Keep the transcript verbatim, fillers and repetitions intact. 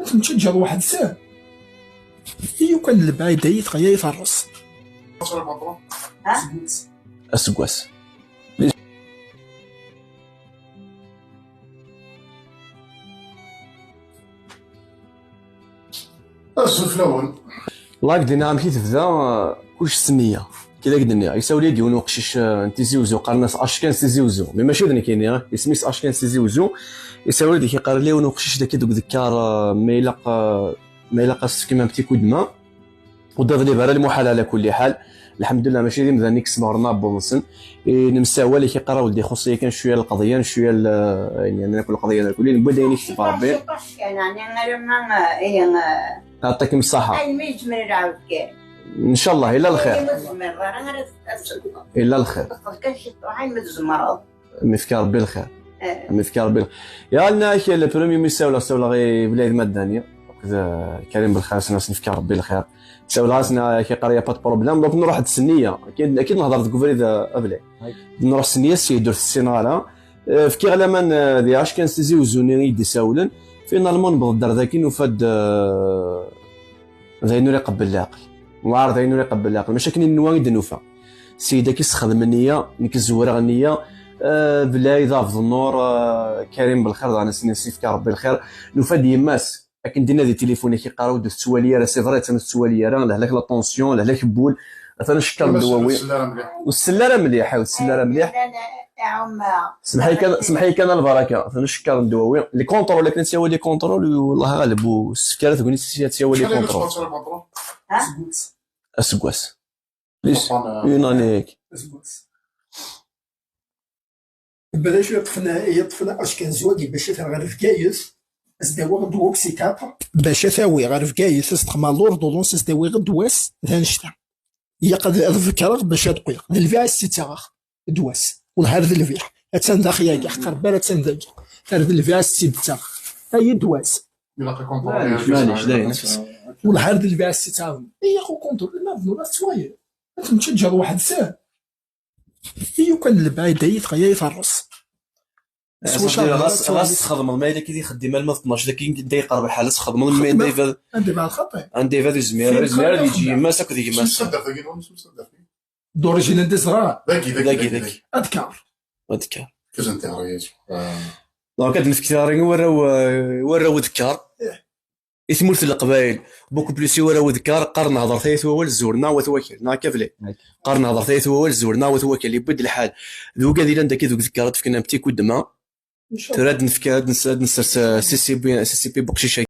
Temčaǧǧaḍ weḥd-s? I yukan lebɛid ay tɣaya i terreṣ. Aseggas. Azul fell-awen. Live dinna amek i tebda, uh, kullec s nniya. Kida k-d-nniɣ, isawel-iyi-d yiwen uqcic, uh, n Tizi Uzzu, qqaren-as Ashkan s Tizi Uzzu. Mais mačči d nekkini, eh? Isem-is Ashkan s Tizi Uzzu. Isawel-iyi-d, yeqqar-iyi yiwen uqcic dagi deg udekkar, uh, ma ilaq, uh, ma ilaq ad s-tefkem am tikudma. Ur d-aḍlib ara lmuḥal ɛla kulli ḥal. Lḥemdullah, mačči d imdanen i yesmeɣren aɛebbuḍ-nsen. I nemsawal, i k-iqqar awel-d ixuṣṣ yakan cwiya lqeḍyan, cwiya l-, ayen yernan akk lqeḍyan akk. Newwi-d ayen i ketb Ṛebbi. Ciṭuḥ kan, ɛni alamma, eh, eh, Yeɛṭikem ṣṣaḥa. Ayen mi yezmer lɛebd kan. Ncallah, illa lxir. Ayen mi tzemreḍ ara, ara t-, ad t-, Illa lxir. Ṭṭef kan ciṭuḥ, ayen mi tzemreḍ. Mi yefka Rebbi lxir. Eh. Mi yefka Rebbi lxir. Ya, nna-ak, le premier mi sawleɣ, sawleɣ i Belayd Madani. Akked, eh, Karim Belxir, asen, asen yefka Rebbi lxir. Sawleɣ-asen, eh, ak-iqqar, y a pas de problème. Donc, nruḥ-d s nniya. Akid, akid nehḍer deg ubrid, eh, abelay. Nruḥ s nniya, ssid ur tessineɣ ara. Eh, fkiɣ laman, eh, di Ashkan s Tizi Uzzu-nni i yi-d-isawlen. Finalement, newweḍ-d ar daki, nufa-d, eh, d ayen ur iqebbel leɛqel. Newɛer d ayen ur iqebbel leɛqel. Mačči akken i nenwa i d-nufa. Ssid-agi sexdem nniya, nekk zewreɣ nniya, eh, Belayd, Abdennur, eh, Karim Belxir, daɣen asen, asen yefka Rebbi lxir. Nufa-d yemma-s, akken d-inna di tilifun, ak-iqqar ur d-tettwali ara, c'est vrai, attan ur tettwali ara, lehlak la tension, lehlak n wul, atan cekkeṛ n ddwawi. Ur tsell ara mliḥ. Ur tsell ara mliḥ, ur tsell ara mliḥ. Semḥ-iyi kan, semḥ-iyi kan a lbaraka, atan cekkeṛ n ddwawi. Les contrôles, akken ad ttawali les contrôles, wellah ɣaleb, ur s-tefka ara tegnit ad ttawali les contrôles. Aseggas. Une année. Aseggas. Bala acu yeṭṭfen, yeṭṭfen Ashkan Zouagui bac ad t-rreɣ ɣer Bgayet, ad s-d-awiɣ d oxycattre. Bac ad t-awiɣ ɣer Bgayet, ad s-d-xedmeɣ l'ordonnance, ad s-d-awiɣ ddwa-s d annect-a. Ilaq ad, ad bekkreɣ bac ad qqleɣ. D lbiɛ i s-tt-ttaɣeɣ, ddwa-s. Wellah ar d lbiɛ. Attan daxel yagi, ḥeqq Rebbi ar attan dagi. Ar d lbiɛ i s-tt-id-ttaɣeɣ. Ay ddwa-s. Ilaq akunṭrul. Maɛlic, maɛlic, dayen. Wellah ar d lbiɛ i s-tt-ttaɣeɣ. Iyyaq ukunṭrul, ma d nura tettwayeḍ. Ad temčaǧǧaḍ weḥd-s. I yukan lebɛid ay tɣaya i terreṣ. Ɣas, ɣas txedmeḍ, ma yella k-id ixeddim alma d tnac daki, da yeqreb lḥal, ad txedmeḍ, mais anda yebɛed, anda yebɛed xaṭi. Anda yebɛed ur yezmir, ur yezmir ad yeǧǧ yemma-s akked gma-s. D'origine anda zedɣeɣ. Dagi, dagi, dagi, dagi. Adkar. Adkar. Donc, ad nefk tiɣri i warraw, i warraw udkar. I tmurt n Leqbayel, beaucoup plus i warraw udkar, qqaren hedret ayt wawal, zzuren-aɣ wat wakal, neɣ akka belli? Qqaren hedret ayt wawal, zzuren-aɣ wat wakal, yewwi-d lḥal. D ugad ilan dagi deg udkar, ad d-fken un petit coup de main. Tura ad nefk, ad nes-, ad nessers, eh, C C P, C C P buqcic-agi.